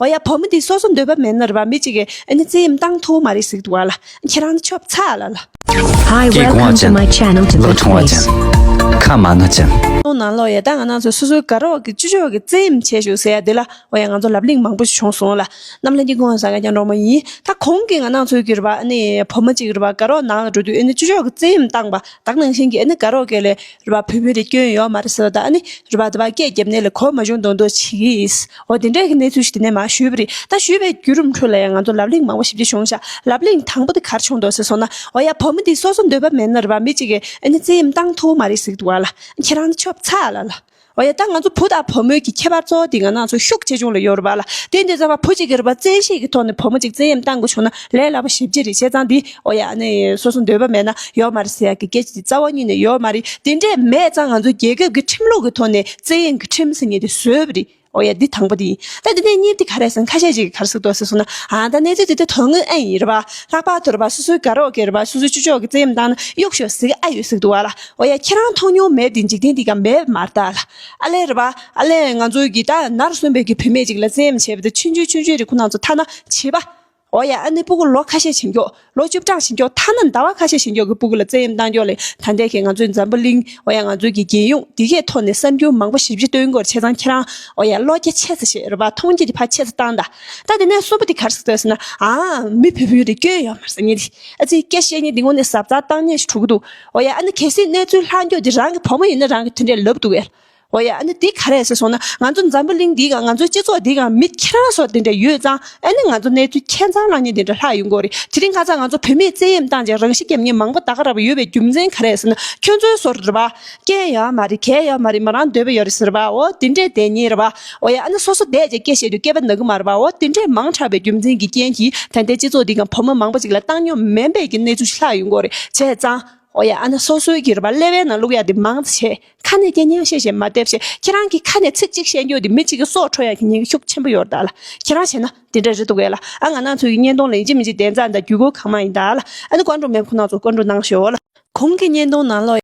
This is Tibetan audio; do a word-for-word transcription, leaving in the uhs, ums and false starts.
འོ་ཡ། བུ་མོ་འདི་སོ་སོ་འདོད་པ་མེད་ན་རེད་པ། མི་གཅིག་གིས་ཨ་ནི་བཙན་གཡེམ་བཏང་ཐུབ་མ་རེད་ཟེར་གི་འདུག་བ་ལ། ཁྱེད་རང་ནི་ཆོབ་ཚ་ལ་ལ། Hi, སྐྱེ་གོང་ཨ་welcome to ཅན། my channel to ལོ་this ཆུང་ཨ་ཅན། place. ཁ་མ་ན་ཅན། ནང་ལོགས་ཡ། ད་ང་རང་ཚོ་སོ་སོའི་དགའ་རོགས་ཀྱི་ཅོ་ཅོ་གིས་བཙན་གཡེམ་བྱས་ཤོག་ཟེར་ཡ་འདི་ལ། འོ་ཡ། ང་ཚོ་ལབ་གླེང་མང་པོ་ཞིག་བྱུང་སོང་ལ། གནམ་ལྷ་སྐྱིད་ཁོང་ཟ་ག་ཀྱང་འགྲོ་མ་ཡིན། ད་གོང་གི་ང་རང་ཚོའི་གི་རེད་པ། ཨ་ནི་བུ་མོ་གཅིག་རེད་པ། དགའ་རོགས་ནང་ལ་འགྲོ་དུས་ཨ་ནི་ཅོ་ཅོ་གིས་བཙན་གཡེམ་བཏང་པ། ད་ག་ནང་བཞིན་གྱི་ཨ་ནི་དགའ་རོགས་ཀྱིས་ལས་རེད་པ། བུད་མེད་རེ་སྐྱོན་ཡོད་མ་རེད་ཟེར་བ་དང་། ཨ་ནི་རེད་པ། དེ་པ་སྐད་རྒྱབ་ནས་ལས་གོ་མ་བྱུང་མདོག་མདོག་བྱེད་ཀྱིས། འོ་དེ་འདྲས་ཀྱི་གནས་ཚུལ་ཞིག་དེ་ནས་མར་ཞུས་པ་རེད། ད་ཞུས་པའི་བརྒྱུད་རིམ་ཁྲོད་ལ་ཡང་ང་ཚོ་ལབ་གླེང་མང་པོ་ཞེ་པོ་ཅིག་བྱུང་ཤག་ལབ་གླེང་དང་པོ་དེ་ག་རེ་བྱུང་འདུག་ཟེར་སོང་ན། འོ་ཡ། བུ་མོ་འདི་སོ་སོ་འདོད་པ་མེད་ན་རེད་པ། མི་གཅིག་གིས་ཨ་ནི་བཙན་གཡེམ་བཏང་ཐུབ་མ་རེད་ཟེར་གི་འདུག་བ་ལ། ཁྱེད་རང་ནི་ཆོབ་ཚ་ལ་ལ། འོ་ཡ། ད་ང་ཚོ་བུ་དང་བུ་མོའི་གི་ཁྱད་པར་གཙོ་བོ་དེ་ང་རང་ཚོ་ཤུགས་ཆེ་ཆུང་ལ་ཡོད་རེད་པ་ལ། དེ་འདྲ་ཙང་བུ་གཅིག་གིས་རེད་པ། བཙན་ཤེད་ཀྱི་ཐོག་ནས་བུ་མོ་གཅིག་བཙན་གཡེམ་བཏང་དགོས་བྱུང་ན་ལས་སླ་པོ་ཞེ་པོ་ཅིག་རེད། བྱས་ཙང་འདི། འོ་ཡ། ཨ་ནི་སོ་སོ་འདོད་པ་མེད་ན་ཡོད་མ་རེད་ཟེར་ཡ་གི་སྐད་ཆ་དེ་རྩ་བ་ཉིད་ནས་ཡོད་མ་རེད། དེ་འདྲས་མེད་ཙང་ང་ཚོ་རྒྱལ་ཁབ་ཀྱི་ཁྲིམས་ལུགས་ཀྱི་ཐོག་ནས་བཙན་གཡེམ་གྱི་ཁྲིམས་ཟེར་མཁན་དེ་བཟོས་པ་རེད། འོ་ཡ། འདི་དང་པོ་དེ་ཡིན། ད་འདི་ནས་གཉིས་དེ་ག་རེ་ཟེར་ན། ཁ་ཤས་ཅིག་གིས་ག་རེ་ཟེར་འདུག་ཟེར་སོང་ན། ཨ། ད་གནས་ཚུལ་དེ་དེ་དོན་དངོས་ཨེ་ཡིན་རེད་པ། ལྷག་པར་དུ་རེད་པ། སོ་སོའི་དགའ་རོགས་ཀྱིས་རེད་པ། སོ་སོའི་ཅོ་ཅོ་གིས་བཙན་གཡེམ་བཏང་ན་གཡུག་ཞོག་ཟེར་གི་ཨ་ཡོད་ཟེར་གི་འདུག་བ་ལ། འོ་ཡ། ཁྱེད་རང་མཐོང་མྱོང་མེད་དེ། འཇིག་རྟེན་འདི་ག་མེད་མ་རེད་ད་ལ། ཨ་ལས་རེད་པ། ཨ་ལས་ང་ཚོའི་གི་ད་ནར་སོན་པའི་གི་བུད་མེད་ཅིག་ལ་བཙན་གཡེམ་བྱས་པ་དེ་ཆུང་ཆུང་ཆུང་ཆུང་རེད། ཁོ་རང་ཚོ་ཐ་ན་བྱིས་པ། འོ་ཡ། ཨ་ནི་སྤུ་གུ་ལོ་ཁ་ཤས་ཕྱིན་མགྱོགས། ལོ་བཅུ་གྲངས་ཕྱིན་མགྱོགས། ཐ་ན་ཟླ་བ་ཁ་ཤས་ཕྱིན་མགྱོགས་ཀྱི་སྤུ་གུ་ལ་བཙན་གཡེམ་བཏང་ཀྱོག་ལས། ད་ལྟའི་གི་ང་ཚོའི་འཛམ་བུ་གླིང་། འོ་ཡ། ང་ཚོའི་གི་རྒྱལ་ཡོངས་འདི་གའི་ཐོག་ནས་གསར་འགྱུར་མང་པོ་ཞེ་པོ་ཅིག་སྟོན་གྱི་ཡོད་རེད། བྱས་ཙང་ཁྱེད་རང་། འོ་ཡ། བློ་རྒྱ་ཆེ་ཙམ་བྱས་རེད་པ། མཐོང་རྒྱ་དེ་ཕར་ཆེ་ཙམ་བཏང་དང་། ད་དེ་ནས་གསུམ་པ་དེ་ག་རེ་ཟེར་འདུག་ཟེར་ན། ཨ། མི་བུད་མེད་རེ་སྐྱོན་ཡོད་མ་རེད་ཟེར་མཁན་དེ། ཨ་ཙི། སྐད་བཤད་མཁན་འདི་དངོས་གནས་གཟབ་གཟབ་བཏང་མཁན་ཞིག་འགྲོ་གི་འདུག་འོ་ཡ། ཨ་ནི་གལ་སྲིད་གནས་ཚུལ་ལྷག་མགྱོགས་དེ་རང་གི་བུ་མོ་ཡིན་ན་རང་གིས་དེ་འདྲས་ལབ་འདུག་གས། འོ་ཡ། ཨ་ནི་དེ་ག་རེ་ཟེར་སོང་ན། ང་ཚོ་འཛམ་བུ་གླིང་འདི་ག་ང་ཚོའི་སྤྱི་ཚོགས་འདི་ག་མི་ཁྱེད་རང་ཚོ་དེ་འདྲ་ཡོད་ཙང་། ཨ་ནི་ང་ཚོ་གནས་ཚུལ་ཁྱད་མཚར་ལངས་མཁན་དེ་འདྲ་ལྷག་ཡོང་གི་རེད། དེ་རིང་ཁ་སང་ང་ཚོ་བུད་མེད་བཙན་གཡེམ་བཏང་བྱས་རང་ཤི་བརྒྱབ་མཁན་མང་པོ་ད་ག་རང་ཡོད་པའི་རྒྱུ་མཚན་ག་རེ་ཟེར་ན། ཁྱོད་ཚོའི་བཟོ་འདྲ་རེད་པ། རྐྱེན་ཡོད་མ་རེད། གལ་ཡོད་མ་རེད། མོ་རང་འདོད་པ་ཡོད་རེད་ཟེར་པ། འོ་དེ་འདྲས་བསྡད་མཁན་རེད་པ། འོ་ཡ། ཨ་ནི་སོ་སོ་བསྡད་བྱས་སྐད་བཤད་དུས་སྐད་པ་ན་གི་མ་རེད་པ། འོ་དེ་འདྲས་མང་དྲགས་པའི་རྒྱུ་མཚན་གྱི་རྐྱེན་གྱིས་ད་ལྟའི་སྤྱི་ཚོགས་འདི་ག་བུ་མོ་མང་པོ་ཅིག་ལ་བཏང་མྱོང་མེད་པའི་གི་གནས་ཚུལ་ཞིག་ལྷག་ཡོང་གི་རེད། བྱས་ཙང་། འོ་ཡ། ཨ་ནི་སོ་སོའི་གི་རེད་པ། ཀླད་པའི་ནང་བླུག་ཡ་དེ་མང་ཙམ་བྱས། ཁ་ནས་སྐད་སྙན་བཤད་བཤད་མ་བསྡད་བྱས། ཁྱེད་རང་གིས་ཁ་ནས་ཚིག་གཅིག་བཤད་རྒྱུ་དེ་མི་གཅིག་གི་སྲོག་འཕྲོག་ཡ་གི་ཉེན་ཁ་ཤུགས་ཆེན་པོ་ཡོད་རེད་ད་ལ། ཁྱེད་རང་བྱས་ན་དེ་འདྲ་རེད་འདུག་གས་ལ། ཨ། ང་རང་ཚོའི་གི་བརྙན་ཐུང་ལ་ཡིན་གཅིག་མིན་གཅིག་དེ་ཙམ་དང་བརྒྱུད་སྐུལ་གང་མང་ཡིན་ད་ལ། ཨ་ནི་བཀའ་འདྲི་མེད་པ་ཁོ་རང་ཚོ་བཀའ་འདྲི་གནང་ཤོག་ལ། གོང་གི་བརྙན་ཐུང་ནང་ལོགས།